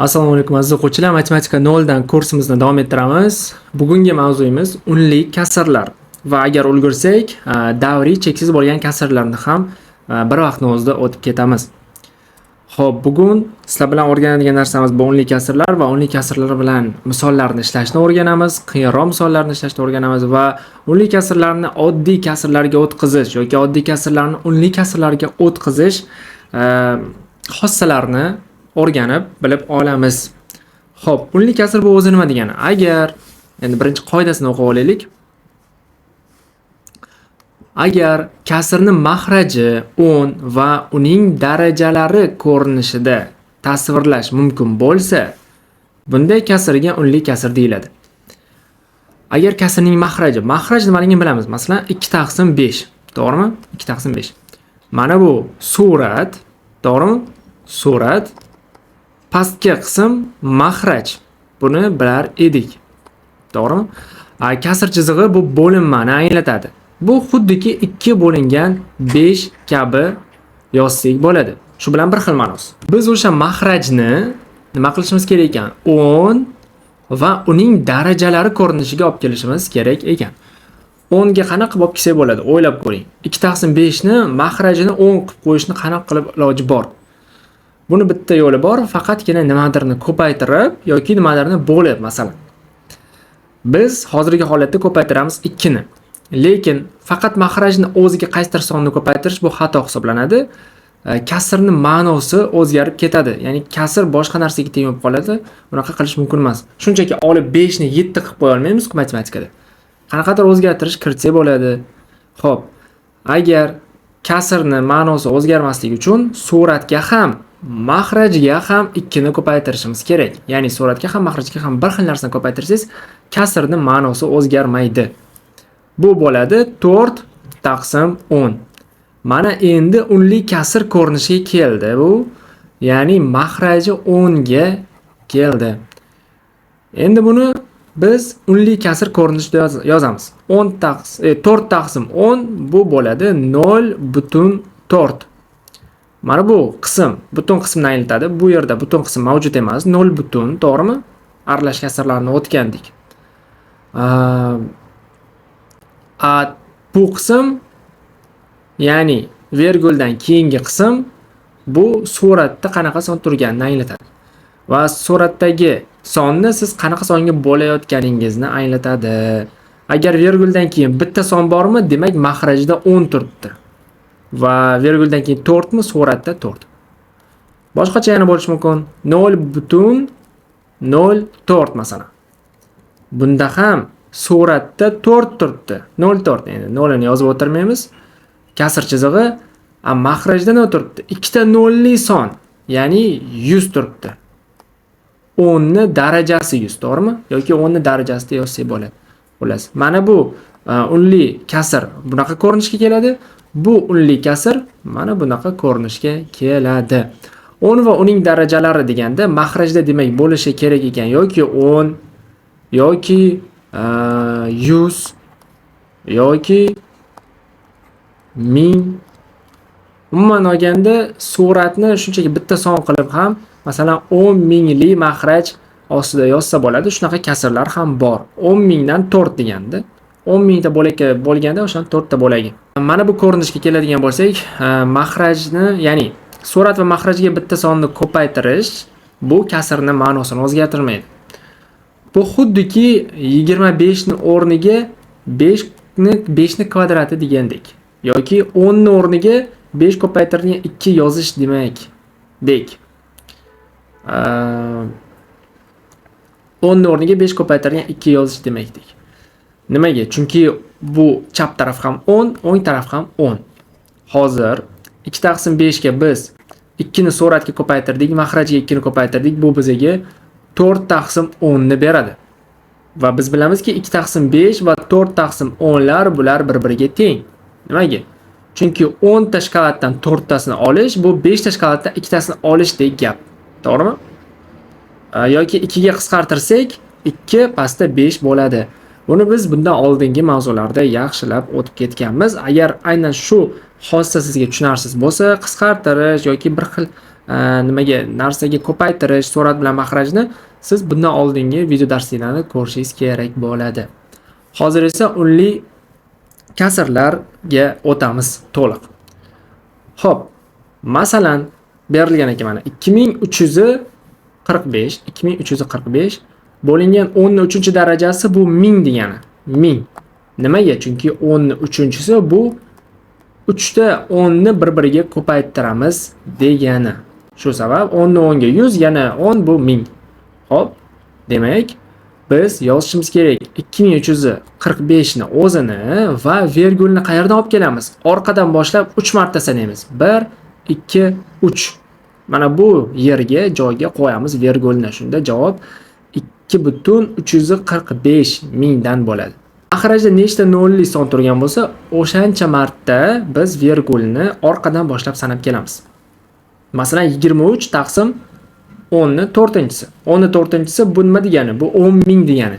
Assalomu alaykum, aziz o'quvchilar. Matematika 0 dan kursimizni davom ettiramiz. Bugungi mavzuyimiz unli kasrlar va agar ulgursak, davriy cheksiz bo'lgan kasrlarni ham bir vaqtni o'zida o'tib ketamiz. Xo'p, bugun sizlar bilan o'rganadigan narsamiz bu unli kasrlar va unli kasrlar bilan misollarni ishlashni o'rganamiz, qiyinroq misollarni ishlashni o'rganamiz va unli kasrlarni oddiy kasrlarga o'tkazish yoki oddiy kasrlarni unli kasrlarga o'tkazish xossalarini o'rganib, bilib olamiz. Xo'p, unli kasr bu o'zi nima degani? Agar endi birinchi qoidasini o'qib olaylik. Agar kasrni mahraji 10 va uning darajalari ko'rinishida tasvirlash mumkin bo'lsa, bunday kasrga unli kasr deyiladi. Agar kasrning mahraji, mahraj nimaligini bilamiz. Masalan, 2 taqsim 5, to'g'rimi? 2 taqsim 5. Mana bu surat, to'g'rimi? Surat. Pastki qism mahraj. Buni bilar edik. To'g'rimi? Kasr chizig'i bu bo'linmani anglatadi. Bu xuddiki 2 bo'lingan 5 kabi yozsak bo'ladi. Shu bilan bir xil ma'nosi. Biz o'sha mahrajni nima qilishimiz kerak ekan? 10 va uning darajalari ko'rinishiga olib kelishimiz kerak ekan. 10 ga qanaqa qilib olib kelsak bo'ladi? O'ylab ko'ring. 2 taqsim 5 ni mahrajini 10 qilib qo'yishni qanaqa qilib iloji bor? Buni bitta yo'li bor, faqatgina nimadirni ko'paytirib yoki nimadirni bo'lib, masalan. Biz hozirgi holatda ko'paytiramiz 2 ni. Lekin faqat mahrajni o'ziga qaysidir sonni ko'paytirish bu xato hisoblanadi. Kasrning ma'nosi o'zgarib ketadi. Ya'ni kasr boshqa narsaga teng bo'lib qoladi. Bunaqa qilish mumkin emas. Shunchaki olib 5 ni 7 qilib qo'ya olmaymiz matematikada. Qanaqadir o'zgartirish kiritsak bo'ladi. Xo'p, agar kasrni ma'nosi o'zgarmasligi uchun suratga ham mahrajga ham 2 ni ko'paytirishimiz kerak. Ya'ni suratga ham mahrajga ham bir xil narsani ko'paytirsangiz, kasrning ma'nosi o'zgarmaydi. Bu bo'ladi 4 taqsim 10. Mana endi unli kasr ko'rinishiga keldi bu. Ya'ni mahraji 10 ga keldi. Endi buni biz unli kasr ko'rinishida yozamiz. 10 4 taqsim 10 bu bo'ladi 0.4. Mana bu qism butun qismni anglatadi. Bu yerda butun qism mavjud emas, 0 butun, to'g'rimi? Aralash kasrlarni o'tgandik. Bu qism, ya'ni verguldan keyingi qism bu suratda qanaqa son turganini anglatadi. Va suratdagi sonni siz qanaqa songa bo'layotganingizni anglatadi. Agar verguldan keyin bitta son bormi, demak mahrajda 10 turibdi. Va verguldan keyin 4 mi, suratda 4. Boshqacha yana bo'lishi mumkin. 0.04 masalan. Bunda ham suratda 4 turibdi. 0.4 endi 0 ni yozib o'tirmaymiz. Kasr chizig'i, mahrajda nima turibdi? Ikkita nolli son, ya'ni 100 turibdi. 10 ni darajasi 100, to'g'rimi? Yoki 10 ni darajasida yozsak bo'ladi. Xullas, mana bu unli kasr bunaqa ko'rinishga keladi. Bu unli kasr mana bunaqa ko'rinishga keladi. 10 va uning darajalari deganda mahrajda demak bo'lishi kerak ekan yoki 10 yoki 100 yoki 1000. Umuman olganda suratni shunchaki bitta son qilib ham, masalan, 10 mingli mahraj ostida yozsa bo'ladi. Shunaqa kasrlar ham bor. 10 mingdan 4 deganda 10 mingta bo'lakka bo'lganda o'shani 4 ta bo'lagi. Mana bu ko'rinishga keladigan bo'lsak, mahrajni, ya'ni surat va mahrajga bitta sonni ko'paytirish bu kasrning ma'nosini o'zgartirmaydi. Bu xuddiki 25 ni o'rniga 5 ni 5 ni kvadrati degandek yoki 10 ni o'rniga 5 ko'paytirilgan 2 yozish demak. Dek. 10 ni o'rniga 5 ko'paytirilgan 2 yozish demakdek. Nimaga? Chunki bu chap taraf ham 10, o'ng taraf ham 10. Hozir 2 taqsim 5 ga biz 2 ni suratga ko'paytirdik, mahrajga 2 ni ko'paytirdik. Bu bizga 4 taqsim 10 ni beradi. Va biz bilamizki 2 taqsim 5 va 4 taqsim 10 lar bular bir-biriga teng. Nimaga? Chunki 10 ta shkoladdan 4 tasini olish bu 5 ta shkoladdan 2 tasini olishdek gap. To'g'rimi? Yoki 2 ga qisqartirsak, 2 pastda 5 bo'ladi. Buni biz bundan oldingi mavzularda yaxshilab o'tib ketganmiz. Agar aynan shu xossa sizga tushunarsiz bo'lsa, qisqartirish yoki bir xil nimaga narsaga ko'paytirish, surat bilan mahrajni siz bundan oldingi video darsliklarni ko'rishingiz kerak bo'ladi. Hozir esa unli kasrlarga o'tamiz to'liq. Xo'p, masalan, berilgan ekan mana 2345, 2345 bo'lingan 10 ning 3-darajasi bu 1000 degani. 1000. Nimaga? Chunki 10 ning 3-chisi bu 3 ta 10 ni bir-biriga ko'paytiramiz degani. Shu sabab 10 ni 10 ga 100, yana 10 bu 1000. Xo'p, demak, biz yozishimiz kerak 2345 ni o'zini va vergulni qayerdan olib kelamiz? Orqadan boshlab 3 marta sanaymiz. 1, 2, 3. Mana bu yerga, joyga qo'yamiz vergulni. Shunda javob 2,345 mingdan bo'ladi. Mahrajda nechta nolli son turgan bo'lsa, o'shancha marta biz vergulni orqadan boshlab sanab kelamiz. Masalan, 23 taqsim 10 ni 4-chisi. 10 ni 4-chisi bu nima degani? Bu 10 000 degani.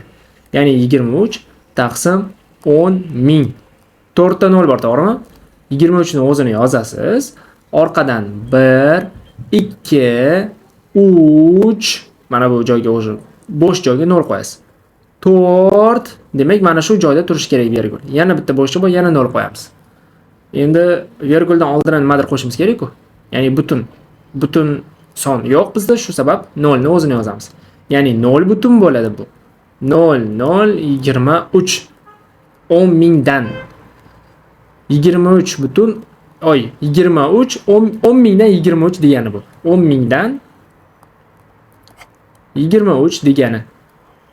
Ya'ni 23 taqsim 10 000. 4 ta 0 bor, to'g'rimi? 23 ni o'zini yozasiz. Orqadan 1, 2, 3, mana bu joyga o'sha bo'sh joyga 0 qo'yasiz. 4, demak mana shu joyda turishi kerak vergul. Yana bitta bo'shlik bor, yana 0 qo'yamiz. Endi verguldan oldin nimadir qo'shimiz kerak-ku. Ya'ni butun son yo'q bizda, shu sabab 0 ni o'zini yozamiz. Ya'ni 0 butun bo'ladi bu. 0 0 23 10 mingdan 23 butun, oy, 23 10 mingdan 23 degani bu. 10 mingdan 23 degani.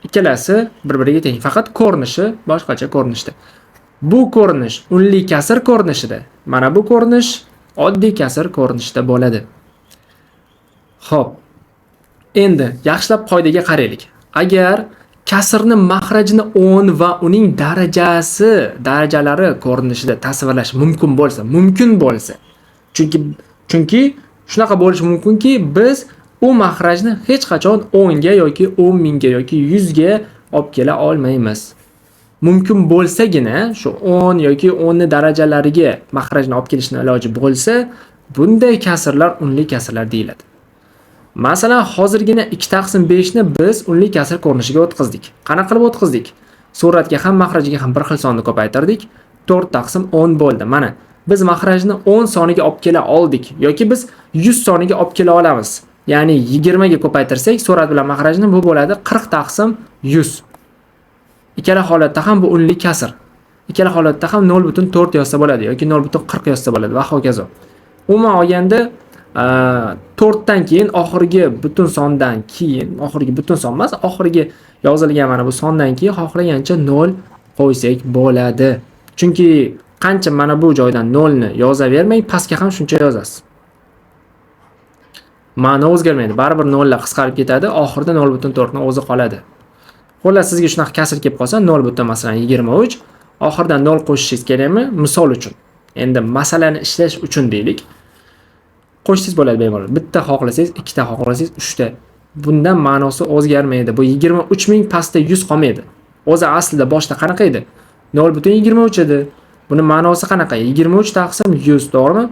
Ikkalasi bir-biriga teng, faqat ko'rinishi boshqacha ko'rinishda. Bu ko'rinish unli kasr ko'rinishida. Mana bu ko'rinish oddiy kasr ko'rinishida bo'ladi. Xo'p. Endi yaxshilab qoidaga qaraylik. Agar kasrni mahrajini 10 va uning darajasi, darajalari ko'rinishida tasvirlash mumkin bo'lsa, mumkin bo'lsa. Chunki shunaqa bo'lishi mumkinki, biz u mahrajni hech qachon 10 ga yoki 10 mingga yoki 100 ga olib kela olmaymiz. Mumkin bo'lsagina shu 10 yoki 10 ni darajalariga mahrajni olib kelishni iloji bo'lsa, bunday kasrlar unli kasrlar deyiladi. Masalan, hozirgina 2 taqsim 5 ni biz unli kasr ko'rinishiga o'tkazdik. Qanaqa qilib o'tkazdik? Suratga ham, mahrajiga ham bir xil sonni ko'paytirdik. 4 taqsim 10 bo'ldi. Mana biz mahrajni 10 soniga olib kela oldik yoki biz 100 soniga olib kela olamiz. Ya'ni 20 ga ko'paytirsak, surat bilan mahrajni bu bo'ladi 40 taqsim 100. Ikkala holatda ham bu unli kasr. Ikkala holatda ham 0.4 yozsa bo'ladi yoki 0.40 yozsa bo'ladi va hokazo. Umuman olganda, 4 dan keyin oxirgi butun sondan keyin, oxirgi butun son emas, oxirgi yozilgan mana bu sondan keyin xohlagancha 0 qo'ysak bo'ladi. Chunki qancha mana bu joydan 0 ni yozavermang, pastga ham shuncha yozasiz. Ma'no o'zgarmaydi. Baribir 0 lar qisqarib ketadi, oxirida 0.4 ni o'zi qoladi. Xullas, sizga shunaqa kasr kelib qolsa, 0 butun masalan 23, oxiridan 0 qo'shishingiz kerakmi? Misol uchun. Endi masalani ishlash uchun deylik. Qo'shsangiz bo'ladi bemalol. Bitta xohlasangiz, ikkita xohlasangiz, uchta. Bundan ma'nosi o'zgarmaydi. Bu 23 ming pastda 100 qolmaydi. O'zi aslida boshda qanaqa edi? 0.23 edi. Buni ma'nosi qanaqa? 23 taqsim 100, to'g'rimi?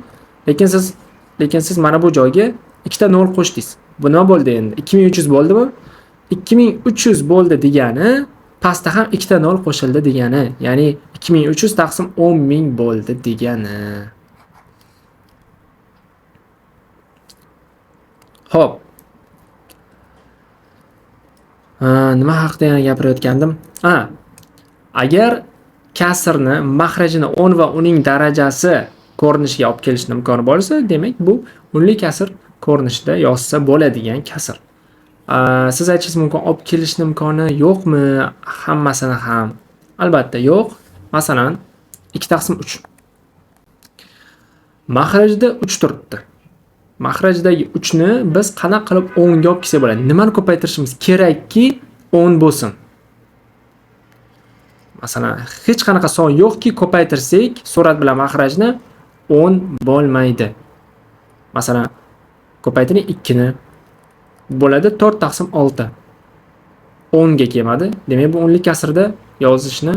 Lekin siz mana bu joyga ikkita 0 qo'shdingiz. Bu nima bo'ldi endi? 2300 bo'ldimi? 2300 bo'ldi degani pastda ham ikkita 0 qo'shildi degani. Ya'ni 2300 taqsim 10 000 bo'ldi degani. Xo'p. Nima haqida yana gapirayotgandim? Agar kasrni mahrajini 10 va uning darajasi ko'rinishiga olib kelishni imkoni bo'lsa, demak bu unli kasr ko'rinishida yozsa bo'ladigan kasr. Siz aytishingiz mumkin, olib kelishni imkoni yo'qmi hammasini ham? Albatta yo'q. Masalan, 2 taqsim 3. Mahrajda 3 turibdi. Mahrajdagi 3 ni biz qanaqa qilib 10 ga olib kelsak bo'ladi? Nimani ko'paytirishimiz kerakki 10 bo'lsin? Masalan, hech qanaqa son yo'qki ko'paytirsak surat bilan mahrajni 10 bo'lmaydi. Masalan, ko'paytiring 2 ni bo'ladi 4 taqsim 6. 10 ga kelmadi. Demak, bu o'nlik kasrda yozishni,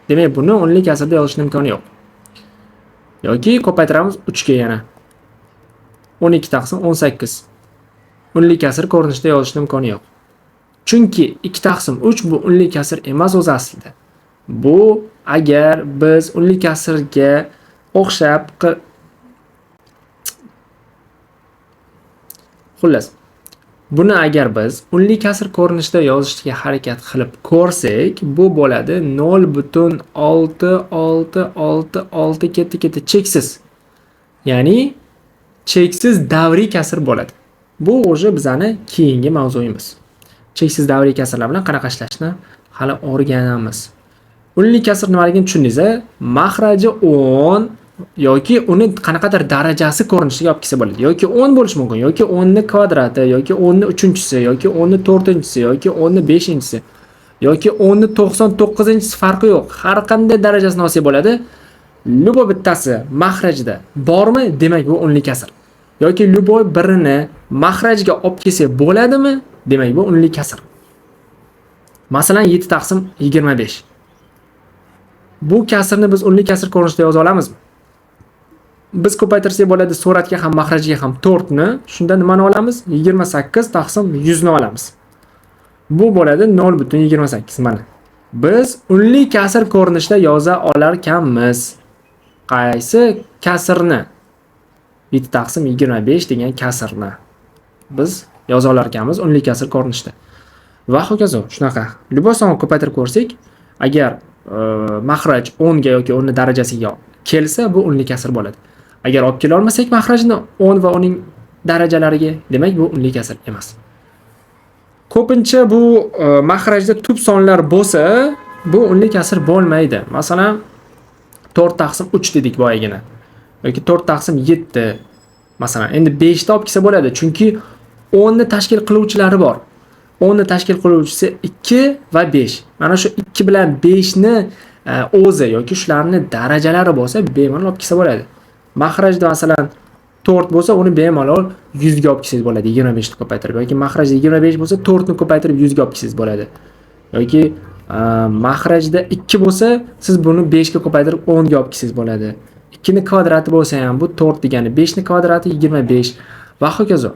demak, buni o'nlik kasrda yozishning imkoni yo'q. Yoki ko'paytiramiz 3 ga yana. 12 taqsim 18. Unli kasr ko'rinishida yozishning imkoni yo'q. Chunki 2 taqsim 3 bu unli kasr emas o'zi aslida. Bu agar biz unli kasrga o'xshab xullas, buni agar biz unli kasr ko'rinishida yozishga harakat qilib ko'rsak, bu bo'ladi 0.6666 ketdi cheksiz. Ya'ni cheksiz davriy kasr bo'ladi. Bu o'sha bizani keyingi mavzuyimiz. Cheksiz davriy kasrlar bilan qanaqa ishlashni hali o'rganamiz. Unli kasr nimaligini tushundingiz-a? Mahraji 10 yoki uni qanaqadir darajasi ko'rinishiga olib kelsa bo'ladi. Yoki 10 bo'lishi mumkin, yoki 10 ni kvadrati, yoki 10 ni uchinchisi, yoki 10 ni to'rtinchisi, yoki 10 ni beshinchisi, yoki 10 ni 99-inchisi, farqi yo'q. Har qanday darajasini olsak bo'ladi. Любой bittasi mahrajda bormi, demak bu unli kasr. Yoki любой birini mahrajga olib kelsak bo'ladimi, demak bu unli kasr. Masalan, 7 taqsim 25. Bu kasrni biz unli kasr ko'rinishida yoza olamizmi? Biz ko'paytirsak bo'ladi suratga ham, mahrajga ham 4 ni. Shunda nimani olamiz? 28 taqsim 100 ni olamiz. Bu bo'ladi 0.28 mana. Biz unli kasr ko'rinishida yoza olarkanmiz. Qaysi kasrni? 7 taqsim 25 degan kasrni biz yoza olarkanmiz unli kasr ko'rinishida. Va hokazo shunaqa. Любой sonni ko'paytirib ko'rsak, agar mahraj 10 ga yoki 10 ni darajasiga kelsa, bu unli kasr bo'ladi. Agar olib kela olmasak mahrajni 10 va uning darajalariga, demak bu unli kasr emas. Ko'pincha bu mahrajda tub sonlar bo'lsa, bu unli kasr bo'lmaydi. Masalan, 4 taqsim 3 dedik boyagina. Yoki 4 taqsim 7 masalan. Endi 5 ta olib kelsa bo'ladi, chunki 10 ni tashkil qiluvchilari bor. 10 ni tashkil qiluvchisi 2 va 5. Mana shu 2 bilan 5 ni o'zi yoki shularni darajalari bo'lsa, bemalol olib kelsa bo'ladi. Mahrajda masalan 4 bo'lsa, uni bemalol 100 ga olib kelsangiz bo'ladi, 25 ni ko'paytirib, yoki mahrajda 25 bo'lsa, 4 ni ko'paytirib 100 ga olib kelsangiz bo'ladi. Yoki mahrajda 2 bo'lsa, siz buni 5 ga ko'paytirib 10 ga olib kelsangiz bo'ladi. 2 ni kvadrati bo'lsa ham bu 4 degani, 5 ni kvadrati 25 va hokazo.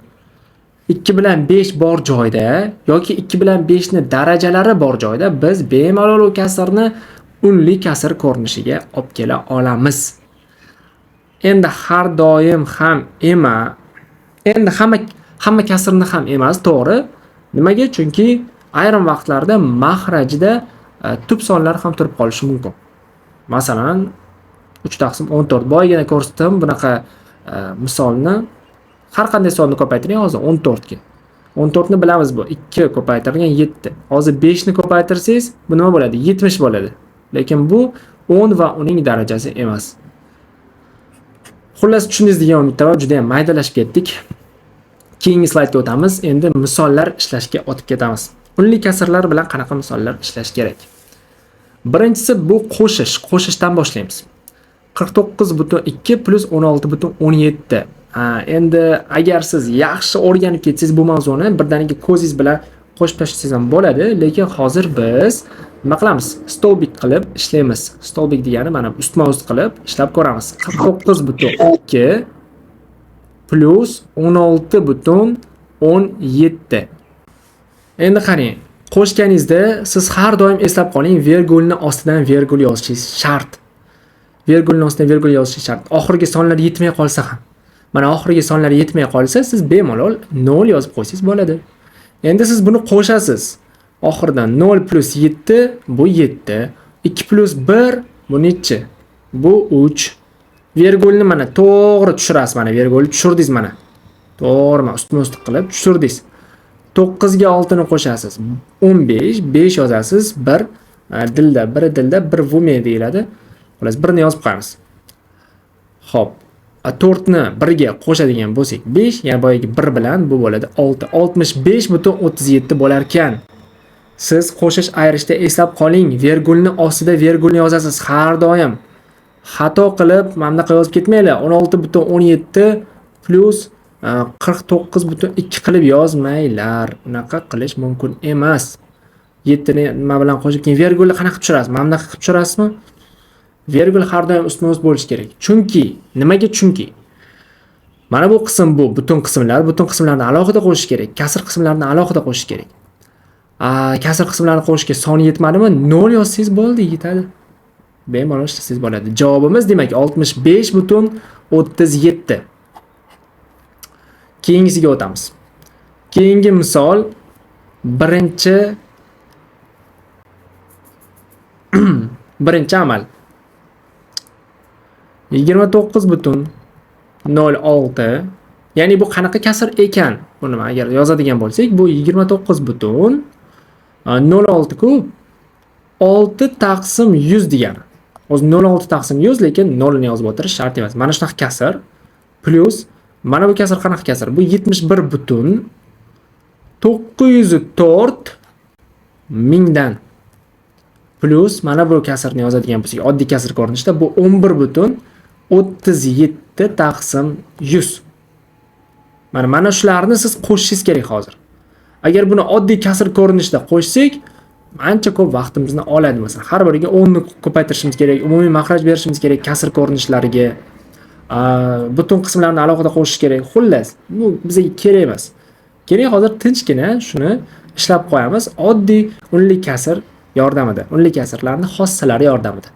2 bilan 5 bor joyda yoki 2 bilan 5 ni darajalari bor joyda biz bemalol u kasrni unli kasr ko'rinishiga olib kela olamiz. Endi har doim ham emas, endi hamma kasrni ham emas, to'g'ri. Nimaga? Chunki ayrim vaqtlarda mahrajda tub sonlar ham turib qolishi mumkin. Masalan, 3 taqsim 14. Boyagina ko'rsatdim bunaqa misolni. Har qanday sonni ko'paytiring hozir 14 ga. 14 ni bilamiz, bu 2 ko'paytirilgan 7. Hozir 5 ni ko'paytirsangiz, bu nima bo'ladi? 70 bo'ladi. Lekin bu 10 va uning darajasi emas. Xullas, tushundingiz degan umiddaman. Juda ham maydalashib ketdik. Keyingi slaydga o'tamiz. Endi misollar ishlashga o'tib ketamiz. Unli kasrlar bilan qanaqa misollar ishlash kerak? Birinchisi bu qo'shish. Qo'shishdan boshlaymiz. 49.2 plus 16.17. Endi agar siz yaxshi o'rganib ketsangiz bu mavzuni birdaniga ko'zingiz bilan qo'shib tashlasangiz ham bo'ladi, lekin hozir biz nima qilamiz? Stolbik qilib ishlaymiz. Stolbik degani mana ustma-ust qilib ishlab ko'ramiz. 49.2 plus 16.17. Endi qarang, qo'shganingizda siz har doim eslab qoling, vergulni ostidan vergul yozishingiz shart. Vergulni ostidan vergul yozishingiz shart. Oxirgi sonlar yetmay qolsa ham. Mana oxirgi sonlar yetmay qolsa, siz bemalol 0 yozib qo'ysangiz bo'ladi. Endi siz buni qo'shasiz. Oxiridan 0 plus 7 bu 7, 2 plus 1 bu nechi? Bu 3. Vergulni mana to'g'ri tushirasiz, mana vergulni tushirdingiz mana. To'g'ri, ustma-ust qilib tushirdingiz. 9 ga 6 ni qo'shasiz. 15, 5 yozasiz, 1 dilda, 1 dilda 1 vume deyiladi. Xullas, 1 ni yozib qo'yamiz. Xo'p, 4 ni 1 ga qo'shadigan bo'lsak 5, ya'ni boyagi 1 bilan bu bo'ladi 6. 65.37 bo'lar ekan. Siz qo'shish ayirishda eslab qoling, vergulni ostida vergulni yozasiz har doim. Xato qilib mana bunaqa yozib ketmanglar. 16.17 plus 49.2 qilib yozmanglar. Unaqa qilish mumkin emas. 7 ni nima bilan qo'shib keyin vergulni qanaqa tushirasiz? Mana bunaqa qilib tushirasizmi? Vergul har doim ustma-ust bo'lishi kerak. Chunki nimaga? Chunki Mana bu qism bu butun qismlar, butun qismlarni alohida qo'shish kerak. Kasr qismlarini alohida qo'shish kerak. Kasr qismlarini qo'shishga son yetmadimi? 0 yozsangiz bo'ldi, yetadi. Bemalol ishlasangiz bo'ladi. Javobimiz demak 65,37. Keyingisiga o'tamiz. Keyingi misol birinchi amal. 29,06. Ya'ni bu qanaqa kasr ekan? Buni agar yozadigan bo'lsak, bu 29,06 ku 6 taqsim 100 degani. O'zi 0,6 taqsim 100, lekin 0 ni yozib o'tirish shart emas. Mana shunaqa kasr plus mana bu kasr qanaqa kasr? Bu 71,904 mingdan plus mana bu kasrni yozadigan bo'lsak, oddiy kasr ko'rinishida bu 11,37 taqsim 100. Mana shularni siz qo'shishingiz kerak hozir. Agar buni oddiy kasr ko'rinishida qo'shsak, ancha ko'p vaqtimizni oladi. Masalan, har biriga 10 ni ko'paytirishimiz kerak, umumiy maxraj berishimiz kerak kasr ko'rinishlariga, butun qismlarni alohida qo'shish kerak. Xullas, bu bizga kerak emas. Kerak hozir tinchgina shuni ishlab qo'yamiz oddiy unli kasr yordamida, unli kasrlarning xossalari yordamida.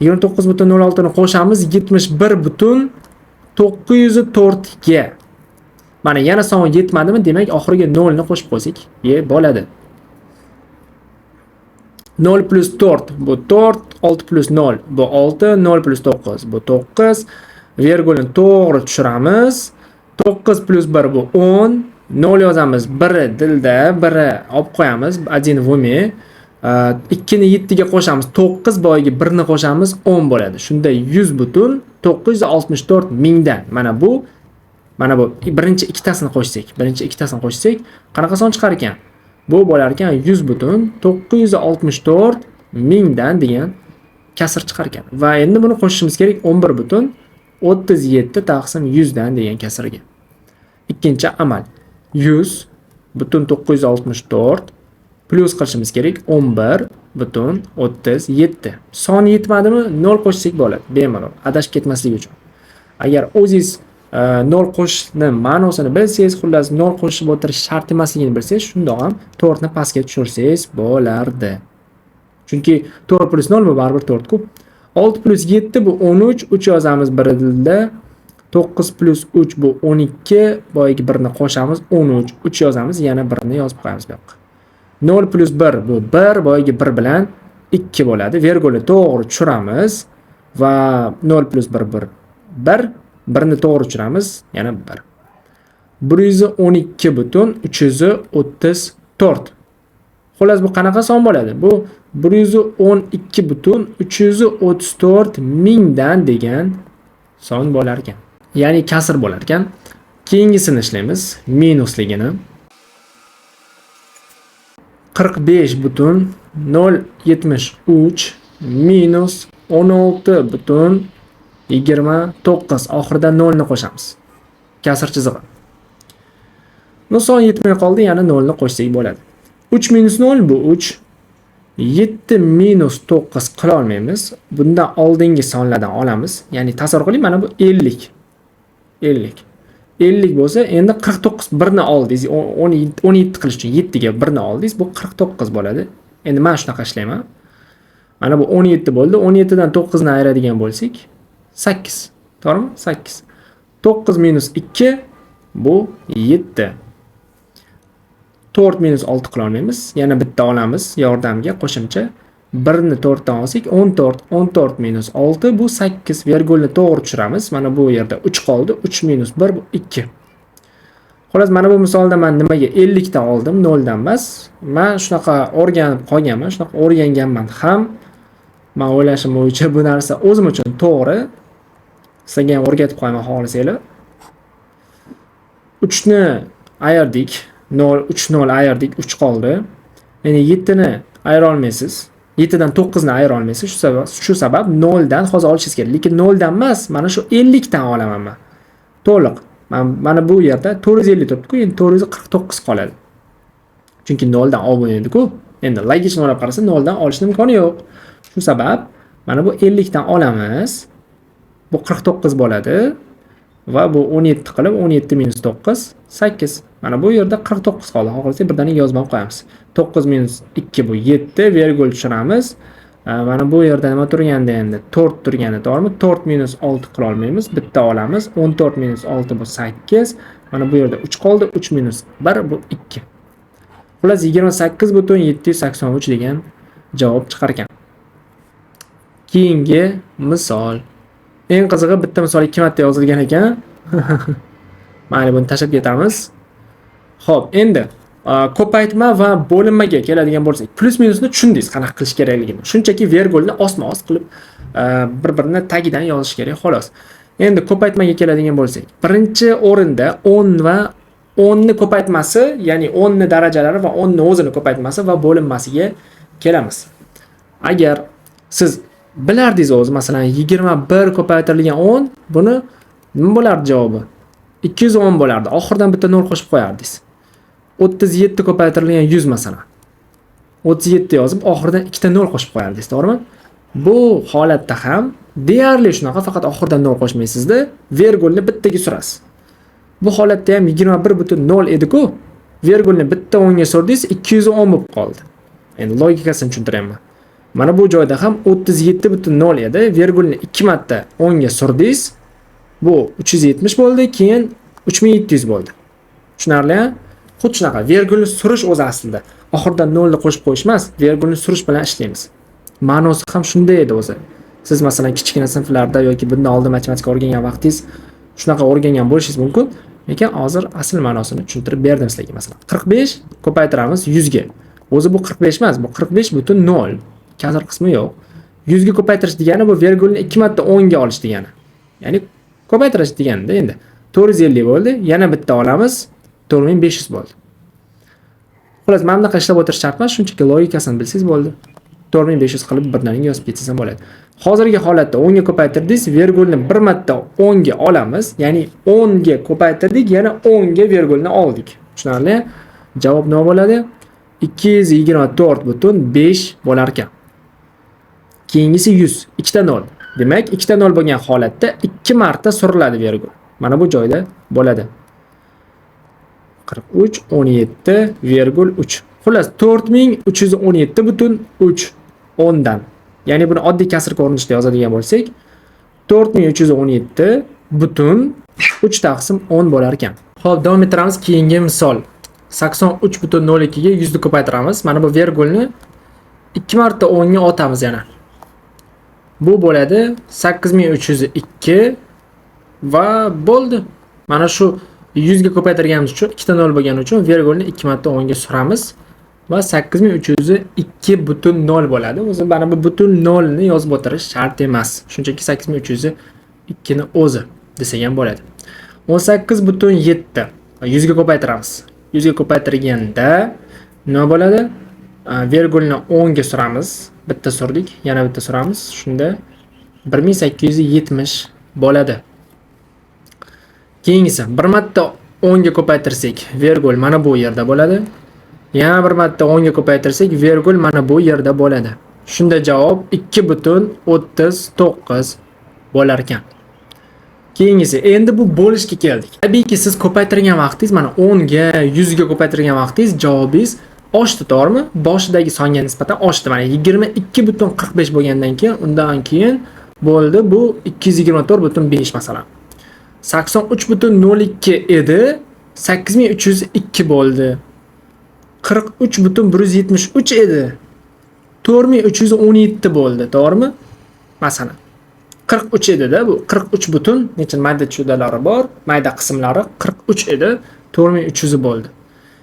29,06 ni qo'shamiz 71,904 ga. Mana yana son yetmadimi? Demak, oxiriga 0 ni qo'shib qo'ysak, bo'ladi. 0 plus 4 bu 4, 6 plus 0 bu 6, 0 plus 9 bu 9. Vergulni to'g'ri tushiramiz. 9 plus 1 bu 10. 0 yozamiz. 1 dilda, 1 olib qo'yamiz. 1 в уме. 2 ni 7 ga qo'shamiz. 9 boyiga 1 ni qo'shamiz, 10 bo'ladi. Shunda 100,964 mingdan. Mana bu birinchi ikkitasini qo'shsak, qanaqa son chiqar ekan? Bu bo'lar ekan 100,964 mingdan degan kasr chiqar ekan. Va endi buni qo'shishimiz kerak 11,37 taqsim 100 dan degan kasrga. Ikkinchi amal 100,964 plus qilishimiz kerak 11,37. Son yetmadimi? 0 qo'shsak bo'ladi, bemalol, adashib ketmaslik uchun. Agar o'zingiz 0 qo'shishni ma'nosini bilsangiz, xullas 0 qo'shib o'tirish shart emasligini bilsangiz, shundoq ham 4 ni pastga tushirsangiz bo'lardi. Chunki 4 plus 0 bu baribir 4 ku. 6 plus 7 bu 13, 3 yozamiz bir dilda. 9 plus 3 bu 12, boyagi 1 ni qo'shamiz 13, 3 yozamiz, yana 1 ni yozib qo'yamiz bu yoqqa. 0 plus 1 bu 1, boyagi 1 bilan 2 bo'ladi. Vergulni to'g'ri tushiramiz va 0 plus 1 1 1, 1 ni to'g'ri tushiramiz, yana 1. 112,334. Xullas bu qanaqa son bo'ladi? Bu 112,334 mingdan degan son bo'lar ekan. Ya'ni kasr bo'lar ekan. Keyingisini ishlaymiz, minusligini. 45,073 minus 16,29, oxirida 0 ni qo'shamiz. Kasr chizig'i. No son yetmay qoldi, yana 0 ni qo'shsak bo'ladi. 3 minus 0 bu 3. 7 minus 9 qila olmaymiz. Bundan oldingi sonlardan olamiz. Ya'ni tasavvur qiling, mana bu 50. 50. 50 bo'lsa, endi 49 1 ni oldingiz. 17 qilish uchun 7 ga 1 ni oldingiz, bu 49 bo'ladi. Endi men shunaqa ishlayman. Mana bu 17 bo'ldi. 17 dan 9 ni ayiradigan bo'lsak, 8. To'g'rimi? 8. 9 minus 2 bu 7. 4 minus 6 qila olmaymiz. Yana bitta olamiz yordamga qo'shimcha. 1 ni 4 dan olsak 14. 14 minus 6 bu 8. Vergulni to'g'ri tushiramiz. Mana bu yerda 3 qoldi. 3 minus 1 bu 2. Xullas, mana bu misolda men nimaga 50 ta oldim, 0 dan emas. Men shunaqa o'rganib qolganman, shunaqa o'rganganman ham. Men o'ylashim bo'yicha bu narsa o'zim uchun to'g'ri. Sizlarga ham o'rgatib qo'yaman xohlasanglar. 3 ni ayirdik. 0 3 0 ayirdik, 3 qoldi. Endi 7 ni ayira olmaysiz. 7 dan 9 ni ayira olmaysiz. Shu sabab 0 dan hozir olishingiz kerak. Lekin 0 dan emas, mana shu 50 dan olaman men. To'liq. Mana bu yerda 450 turibdi-ku, endi 449 qoladi. Chunki 0 dan olib bo'lmaydi-ku. Endi logichni o'ylab qarasa 0 dan olishning imkoni yo'q. Shu sabab mana bu 50 dan olamiz. Bu 49 bo'ladi. Va bu 17 qilib 17 minus 9 8. Mana bu yerda 49 qoldi. Xohlasak birdaniga yozib ham qo'yamiz. 9 minus 2 bu 7, vergul tushiramiz. Mana bu yerda nima turganda endi 4 turganda, to'g'rimi? 4 minus 6 qila olmaymiz. Bitta olamiz. 14 minus 6 bu 8. Mana bu yerda 3 qoldi. 3 minus 1 bu 2. Xullas 28,783 degan javob chiqar ekan. Keyingi misol. Eng qizig'i bitta misol 2 marta yozilgan ekan. Mayli, buni tashlab ketamiz. Xo'p, endi ko'paytma va bo'linmaga keladigan bo'lsak, plus minusni tushundingiz qanaqa qilish kerakligini. Shunchaki vergulni ostma-ost qilib bir-birini tagidan yozish kerak xolos. Endi ko'paytmaga keladigan bo'lsak, birinchi o'rinda 10 va 10 ni ko'paytmasi, ya'ni 10 ni darajalari va 10 ni o'zini ko'paytmasi va bo'linmasiga kelamiz. Agar siz bilardingiz o'zi, masalan, 21 ko'paytirilgan 10, buni nima bo'lardi javobi? 210 bo'lardi. Oxiridan bitta 0 qo'shib qo'yardingiz. 37 ko'paytirilgan 100 masalan. 37 yozib, oxiridan ikkita 0 qo'shib qo'yardingiz, to'g'rimi? Bu holatda ham deyarli shunaqa, faqat oxiridan 0 qo'shmaysizda, vergulni bittaga surasiz. Bu holatda ham 21.0 edi-ku. Vergulni bitta o'ngga surdingiz, 210 bo'lib qoldi. Endi logikasini tushuntiryapman. Mana bu joyda ham 37.0 edi. Vergulni 2 marta o'ngga surdingiz, bu 370 bo'ldi, keyin 3700 bo'ldi. Tushunarli? Xuddi shunaqa. Vergulni surish o'zi aslida. Oxiridan 0 ni qo'shib qo'yish emas, vergulni surish bilan ishlaymiz. Ma'nosi ham shunday edi o'zi. Siz masalan kichkina sinflarda yoki bundan oldin matematika o'rgangan vaqtingiz shunaqa o'rgangan bo'lishingiz mumkin. Lekin hozir asl ma'nosini tushuntirib berdim sizlarga. Masalan, 45 ko'paytiramiz 100 ga. O'zi bu 45 emas, bu 45.0. Kasr qismi yo'q. 100 ga ko'paytirish degani bu vergulni 2 marta 10 ga olish degani. Ya'ni ko'paytirish deganda endi 450 bo'ldi, yana bitta olamiz, 4500 bo'ldi. Xullas, mana bunaqa ishlab o'tirish shart emas, shunchaki logikasini bilsangiz bo'ldi. 4500 qilib birdaniga yozib ketsangiz ham bo'ladi. Hozirgi holatda 10 ga ko'paytirdingiz, vergulni bir marta 10 ga olamiz, ya'ni 10 ga ko'paytirdik, yana 10 ga vergulni oldik. Tushunarli? Javob nima bo'ladi? 224.5 bo'lar ekan. Keyingisi 100, ikkita 0. Demak, ikkita 0 bo'lgan holatda 2 marta suriladi vergul. Mana bu joyda bo'ladi. 43 17,3. Xullas 4317.3 o'ndan. Ya'ni buni oddiy kasr ko'rinishida yozadigan bo'lsak, 4317.3 taqsim 10 bo'lar ekan. Xo'p, davom ettiramiz. Keyingi misol. 83.02 ga 100 ni ko'paytiramiz. Mana bu vergulni 2 marta 10 ga otamiz yana. Bu bo'ladi 8302 va bo'ldi. Mana shu 100 ga ko'paytirganimiz uchun, ikkita 0 bo'lgani uchun vergulni 2 marta 10 ga suramiz va 8302.0 bo'ladi. O'zi mana bu butun 0 ni yozib o'tirish shart emas. Shunchaki 8302 ni o'zi desak ham bo'ladi. 18.7 100 ga ko'paytiramiz. 100 ga ko'paytirganda nima bo'ladi? Vergulni 10 ga suramiz. Bitta surdik, yana bitta suramiz. Shunda 1870 bo'ladi. Keyingisi bir marta 10 ga ko'paytirsak, vergul mana bu yerda bo'ladi. Yana bir marta 10 ga ko'paytirsak, vergul mana bu yerda bo'ladi. Shunda javob 2.39 bo'lar ekan. Keyingisi, endi bu bo'lishga keldik. Tabiiyki, siz ko'paytirgan vaqtingiz, mana 10 ga, 100 ga ko'paytirgan vaqtingiz javobingiz oshdi, to'g'rimi? Boshidagi songa nisbatan oshdi. Mana 22.45 bo'lgandan keyin, undan keyin bo'ldi bu 224.5 masalan. 83.02 edi, 8302 bo'ldi. 43.173 edi. 4317 bo'ldi, to'g'rimi? Masalan, 43 edi-da bu 43 butun necha mayda chuydalari bor, mayda qismlari 43 edi, 4300 bo'ldi.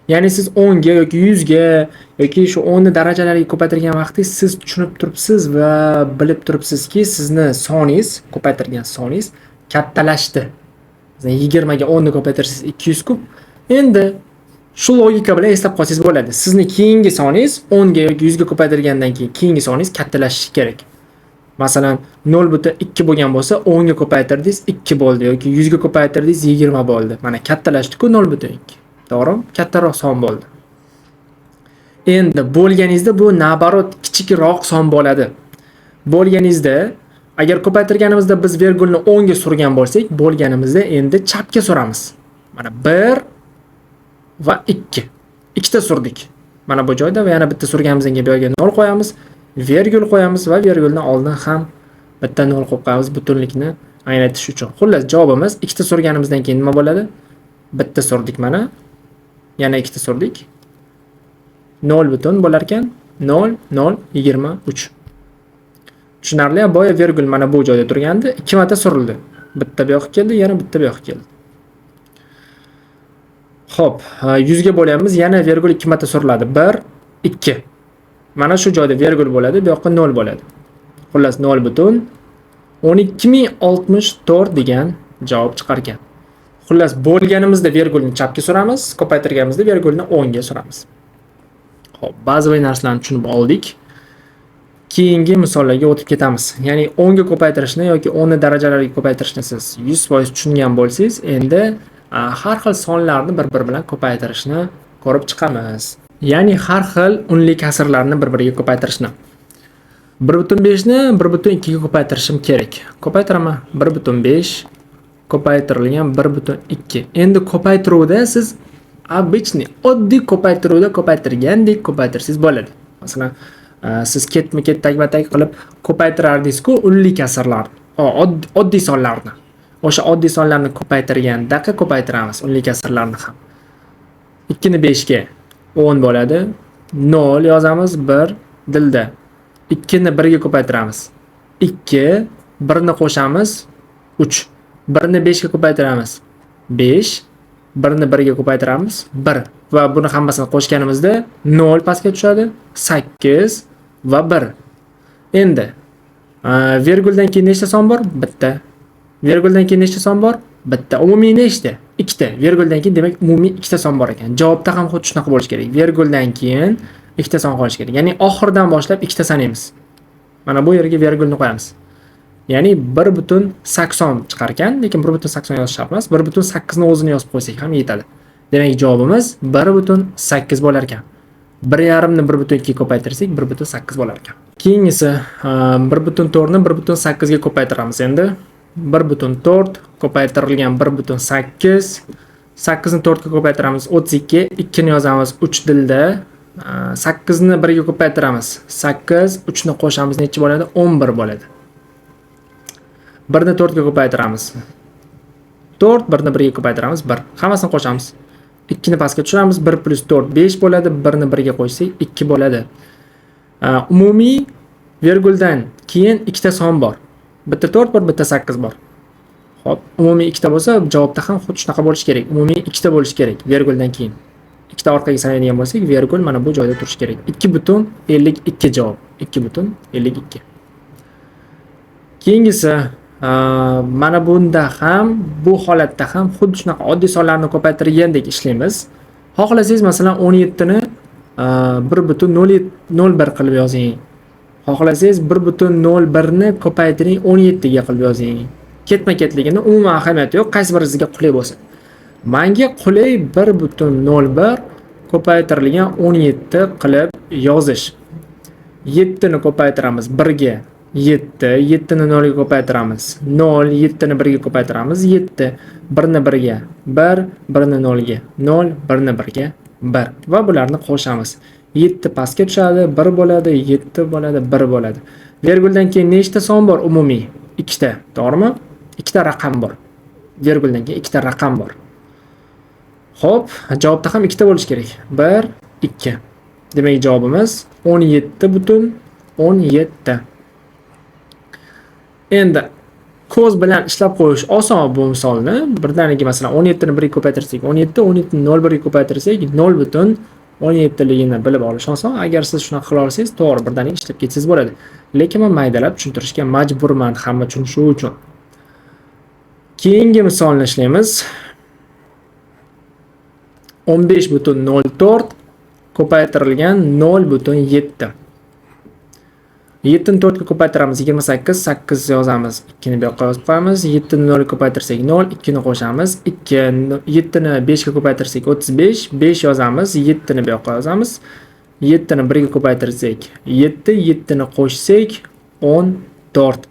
Ya'ni siz 10 ga yoki 100 ga yoki shu 10 ni darajalariga ko'paytirgan vaqtingiz siz tushunib turibsiz va bilib turibsizki, sizni soningiz, ko'paytirgan soningiz kattalashdi. Masalan, 20 ga 10 ni ko'paytirsangiz 200 kub. Endi shu logika bilan eslab qolsangiz bo'ladi. Sizni keyingi soningiz 10 ga yoki 100 ga ko'paytirgandan keyin keyingi soningiz kattalashishi kerak. Masalan, 0.2 bo'lgan bo'lsa, 10 ga ko'paytirdingiz 2 bo'ldi yoki 100 ga ko'paytirdingiz 20 bo'ldi. Mana kattalashdi-ku 0.2. To'g'rimi? Kattaroq son bo'ldi. Endi bo'lganingizda bu наоборот kichikroq son bo'ladi. Bo'lganingizda Agar ko'paytirganimizda biz vergulni o'ngga surgan bo'lsak, bo'lganimizda endi chapga suramiz. Mana 1 va 2. Ikkita surdik. Mana bu joyda va yana bitta surganimizdan keyin bu yerga 0 qo'yamiz, vergul qo'yamiz va verguldan oldin ham bitta 0 qo'yib qo'yamiz butunlikni anglatish uchun. Xullas, javobimiz ikkita surganimizdan keyin nima bo'ladi? Bitta surdik mana. Yana ikkita surdik. 0 butun bo'lar ekan 0 0 23. Tushunarli? Boya vergul mana bu joyda turgandi, 2 marta surildi. Bitta bu yoqqa keldi, yana bitta bu yoqqa keldi. Xo'p, 100 ga bo'lyapmiz, yana vergul 2 marta suriladi. 1 2. Mana shu joyda vergul bo'ladi, bu yoqqa 0 bo'ladi. Xullas 0 butun 12064 degan javob chiqar ekan. Xullas, bo'lganimizda vergulni chapga suramiz, ko'paytirganimizda vergulni o'ngga suramiz. Xo'p, bazaviy narsalarni tushunib oldik. Keyingi misollarga o'tib ketamiz. Ya'ni o'ngga ko'paytirishni yoki o'nni darajalariga ko'paytirishni siz 100% tushungan bo'lsangiz, endi har xil sonlarni bir-biri bilan ko'paytirishni ko'rib chiqamiz. Ya'ni har xil unli kasrlarni bir-biriga ko'paytirishni. 1.5 ni 1.2 ga ko'paytirishim kerak. Ko'paytiraman. 1.5 ko'paytirilgan 1.2. Endi ko'paytiruvda siz обычный, oddiy ko'paytiruvda ko'paytirgandek ko'paytirsangiz bo'ladi. Masalan, siz ketma-ket tagma-tag qilib ko'paytirardingiz-ku unli kasrlarni, oddiy sonlarni. O'sha oddiy sonlarni ko'paytirgandaqa ko'paytiramiz unli kasrlarni ham. 2 ni 5 ga 10 bo'ladi. 0 yozamiz, 1 dilda. 2 ni 1 ga ko'paytiramiz. 2, 1 ni qo'shamiz, 3. 1 ni 5 ga ko'paytiramiz. 5, 1 ni 1 ga ko'paytiramiz, 1. Va buni hammasini qo'shganimizda 0 pastga tushadi, 8 va 1. Endi verguldan keyin nechta son bor? Bitta. Verguldan keyin nechta son bor? Bitta. Umumiy nechta? Ikkita. Verguldan keyin demak umumiy ikkita son bor ekan. Javobda ham xuddi shunaqa bo'lishi kerak. Verguldan keyin ikkita son qolishi kerak. Ya'ni oxiridan boshlab ikkita sanaymiz. Mana bu yerga vergulni qo'yamiz. Ya'ni 1.80 chiqar ekan, lekin 1.80 yozish shart emas. 1.8 ni o'zini yozib qo'ysak ham yetadi. Demak, javobimiz 1.8 bo'lar ekan. 1.5 ni 1.2 ga ko'paytirsak 1.8 bo'lar ekan. Keyingisi 1.4 ni 1.8 ga ko'paytiramiz endi. 1.4 ko'paytirilgan 1.8. 8 ni 4 ga ko'paytiramiz 32, 2 ni yozamiz 3 dilda. 8 ni 1 ga ko'paytiramiz 8, 3 ni qo'shamiz necha bo'ladi? 11 bo'ladi. 1 ni 4 ga ko'paytiramiz 4, 1 ni 1 ga ko'paytiramiz 1. Hammasini qo'shamiz. 2 ni pastga tushiramiz. 1 plus 4 5 bo'ladi. 1 ni 1 ga qo'shsak 2 bo'ladi. Umumiy verguldan keyin ikkita son bor. Bitta 4 bor, bitta 8 bor. Xo'p, umumiy ikkita bo'lsa, javobda ham xuddi shunaqa bo'lishi kerak. Umumiy ikkita bo'lishi kerak verguldan keyin. Ikkita orqaga sanaydigan bo'lsak, vergul mana bu joyda turishi kerak. 2.52 javob. 2.52. Keyingisi, mana bunda ham, bu holatda ham xuddi shunaqa oddiy sonlarni ko'paytirgandek ishlaymiz. Xohlasangiz, masalan, 17 ni 1.01 qilib yozing. Xohlasangiz 1.01 ni ko'paytiring 17 ga qilib yozing. Ketma-ketligini umuman ahamiyati yo'q, qaysi biri sizga qulay bo'lsa. Menga qulay 1.01 ko'paytirilgan 17 qilib yozish. 7 ni ko'paytiramiz 1 ga 7, 7 ni 0 ga ko'paytiramiz 0, 7 ni 1 ga ko'paytiramiz 7, 1 ni 1 ga 1, 1 ni 0 ga 0, 1 ni 1 ga 1 va bularni qo'shamiz. 7 pastga tushadi, 1 bo'ladi, 7 bo'ladi, 1 bo'ladi. Verguldan keyin nechta son bor umumiy? Ikkita, to'g'rimi? Ikkita raqam bor. Verguldan keyin ikkita raqam bor. Xo'p, javobda ham ikkita bo'lishi kerak. 1, 2. Demak, javobimiz 17.17. Endi ko'z bilan ishlab qo'yish oson bu misolni. Birdaniga masalan 17 ni 1 ga ko'paytirsak 17, 17 ni 0 1 ga ko'paytirsak 0.17 ligini bilib olish oson. Agar siz shunaqa qila olsangiz, to'g'ri birdaniga ishlab ketsangiz bo'ladi. Lekin men maydalab tushuntirishga majburman hamma tushunishi uchun. Keyingi misolni ishlaymiz. 15.04 ko'paytirilgan 0.7. 7 ni 4 ga ko'paytiramiz 28, 8 yozamiz, 2 ni bu yoqqa yozib qo'yamiz. 7 ni 0 ga ko'paytirsak 0, 2 ni qo'shamiz 2, 7 ni 5 ga ko'paytirsak 35, 5 yozamiz, 7 ni bu yoqqa yozamiz. 7 ni 1 ga ko'paytirsak 7, 7 ni qo'shsak 14.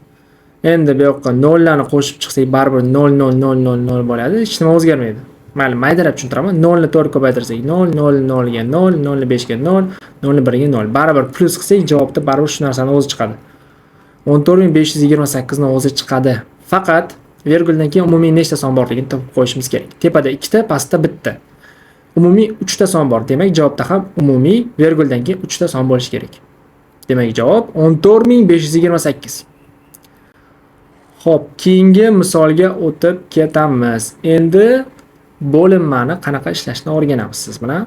Endi bu yoqqa nollarni qo'shib chiqsak, baribir 0 0 0 0 0 bo'ladi. Hech nima o'zgarmaydi. Mayli, maydalab tushuntiraman. 0 ni 4 ko'paytirsak 0, 0 0 ga 0, 0 ni 5 ga 0, 0 ni 1 ga 0. Baribir plyus qilsak, javobda baribir shu narsani o'zi chiqadi. 14528 ni o'zi chiqadi. Faqat verguldan keyin umumiy nechta son borligini topib qo'yishimiz kerak. Tepada ikkita, pastda bitta. Umumiy 3 ta son bor. Demak, javobda ham umumiy verguldan keyin 3 ta son bo'lishi kerak. Demak, javob 14528. Xo'p, keyingi misolga o'tib ketamiz. Endi bo'linmani qanaqa ishlashni o'rganamiz siz bilan.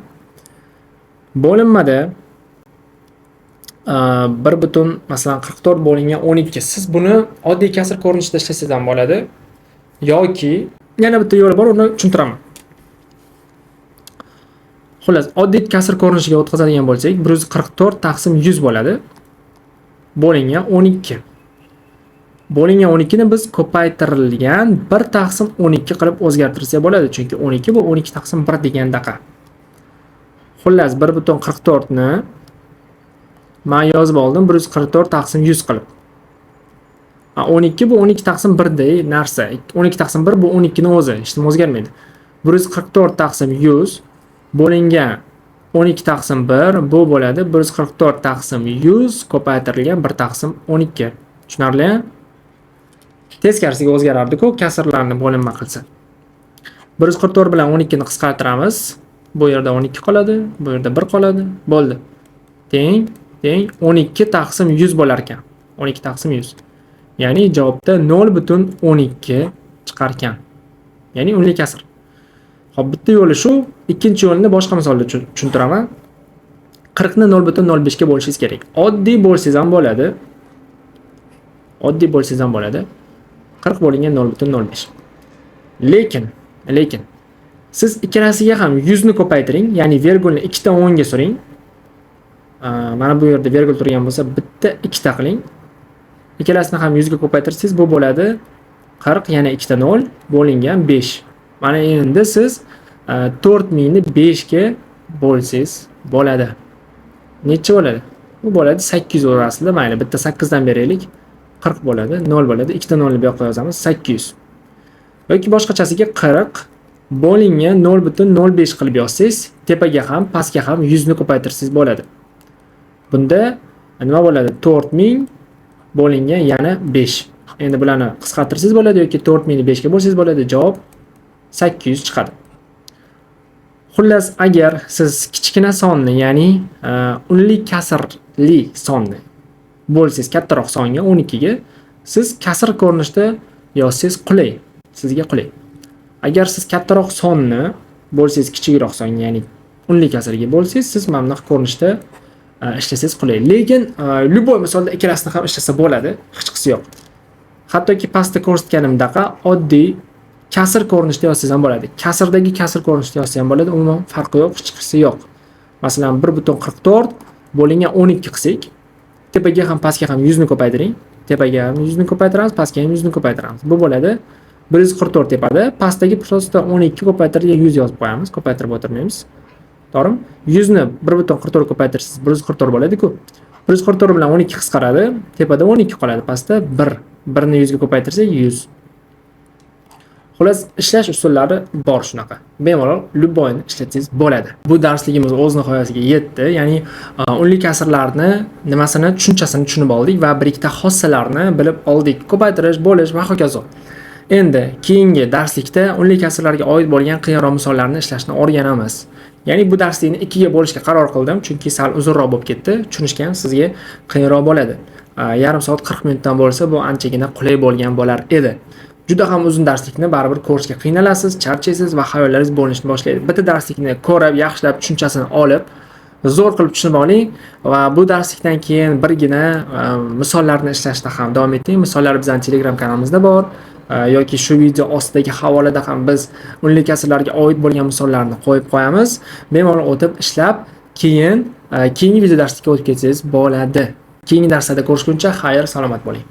Bo'linmada 1 butun, masalan, 44 bo'lingan 12. Siz buni oddiy kasr ko'rinishida ishlasangiz ham bo'ladi yoki yana bitta yo'li bor, uni tushuntiraman. Xullas, oddiy kasr ko'rinishiga o'tkazadigan bo'lsak, 144 taqsim 100 bo'ladi. Bo'lingan 12. Bo'lingan 12 ni biz ko'paytirilgan 1 taqsim 12 qilib o'zgartirsak bo'ladi, chunki 12 bu 12 taqsim 1 degandaqa. Xullas, 1.44 ni men yozib oldim 144 taqsim 100 qilib. 12 bu 12 taqsim 1 dey narsa. 12 taqsim 1 bu 12 ni o'zi, hech nima o'zgarmaydi. 144 taqsim 100 bo'lingan 12 taqsim 1 bu bo'ladi 144 taqsim 100 ko'paytirilgan 1 taqsim 12. Tushunarli? Teskarisiga o'zgarardi-ku, kasrlarni bo'linma qilsa. 144 bilan 12 ni qisqartiramiz. Bu yerda 12 qoladi, bu yerda 1 qoladi. Bo'ldi. Teng, teng 12 taqsim 100 bo'lar ekan. 12 taqsim 100. Ya'ni javobda 0.12 chiqar ekan. Ya'ni unli kasr. Xo'p, bitta yo'li shu, ikkinchi yo'lini boshqa misolda tushuntiraman. 40 ni 0.05 ga bo'lishingiz kerak. Oddiy bo'lsangiz ham bo'ladi. Oddiy bo'lsangiz ham bo'ladi. 40 bo'lingan 0.05. Lekin siz ikkalasiga ham 100 ni ko'paytiring, ya'ni vergulni ikkita o'ngga suring. Mana bu yerda vergul turgan bo'lsa, bitta ikkita qiling. Ikkalasini ham 100 ga ko'paytirsangiz, bu bo'ladi 40 yana ikkita 0 bo'lingan 5. Mana endi siz 4000 ni 5 ga bo'lsangiz bo'ladi. Necha bo'ladi? Bu bo'ladi 800 aslida, mayli bitta 8 dan beraylik. 40 bo'ladi, 0 bo'ladi. Ikkita 0 ni bu yoqqa yozamiz, 800. Yoki boshqachasiga 40 bo'lingan 0.05 qilib yozsangiz, tepaga ham, pastga ham 100 ni ko'paytirsangiz bo'ladi. Bunda nima bo'ladi? 4000 bo'lingan yana 5. Endi bularni qisqartirsangiz bo'ladi yoki 4000 ni 5 ga bo'lsangiz bo'ladi. Javob 800 chiqadi. Xullas, agar siz kichkina sonni, ya'ni unli kasrli sonni bo'lsangiz kattaroq songa 12 ga, siz kasr ko'rinishda yozsangiz qulay, sizga qulay. Agar siz kattaroq sonni bo'lsangiz kichikroq songa, ya'ni unli kasrga bo'lsangiz, siz mana bunaqa ko'rinishda ishlasangiz qulay. Lekin любой misolda ikkalasini ham ishlasa bo'ladi, hechqisi yo'q. Hattoki pastda ko'rsatganimdaqa oddiy kasr ko'rinishda yozsangiz ham bo'ladi. Kasrdagi kasr ko'rinishda yozsangiz ham bo'ladi, umuman farqi yo'q, hechqisi yo'q. Masalan, 1.44 bo'lingan 12 qilsak, tepaga ham pastga ham 100 ni ko'paytiring. Tepaga ham 100 ni ko'paytiramiz, pastga ham 100 ni ko'paytiramiz. Bu bo'ladi 144 tepada, pastdagi просто 12 ko'paytirilgan 100 yozib qo'yamiz, ko'paytirib o'tirmaymiz. To'g'rimi? 100 ni 1.44 ko'paytirsangiz 144 bo'ladi-ku. 144 bilan 12 qisqaradi, tepada 12 qoladi, pastda 1. 1 ni 100 ga ko'paytirsak 100. Xullas, ishlash usullari bor shunaqa. Bemalol любой ni ishlatsangiz bo'ladi. Bu darsligimiz o'z nihoyasiga yetdi. Ya'ni unli kasrlarni nimasini, tushunchasini tushunib oldik va bir ikkita xossalarni bilib oldik. Ko'paytirish, bo'lish va hokazo. Endi keyingi darslikda unli kasrlarga oid bo'lgan qiyinroq misollarni ishlashni o'rganamiz. Ya'ni bu darslikni ikkiga bo'lishga qaror qildim, chunki sal uzunroq bo'lib ketdi. Tushunishga ham sizga qiyinroq bo'ladi. Yarim soat 40 minutdan bo'lsa, bu anchagina qulay bo'lgan bo'lar edi. Juda ham uzun darslikni baribir ko'rishga qiynalasiz, charchaysiz va xayollaringiz bo'linishni boshlaydi. Bitta darslikni ko'rib, yaxshilab tushunchasini olib, zo'r qilib tushunib oling va bu darslikdan keyin birgina misollarni ishlashda ham davom eting. Misollar bizning Telegram kanalimizda bor yoki shu video ostidagi havolada ham biz unli kasrlarga oid bo'lgan misollarni qo'yib qo'yamiz. Bemalol o'tib ishlab, keyin keyingi video darslikka o'tib ketsangiz bo'ladi. Keyingi darslarda ko'rishguncha xayr, salomat bo'ling.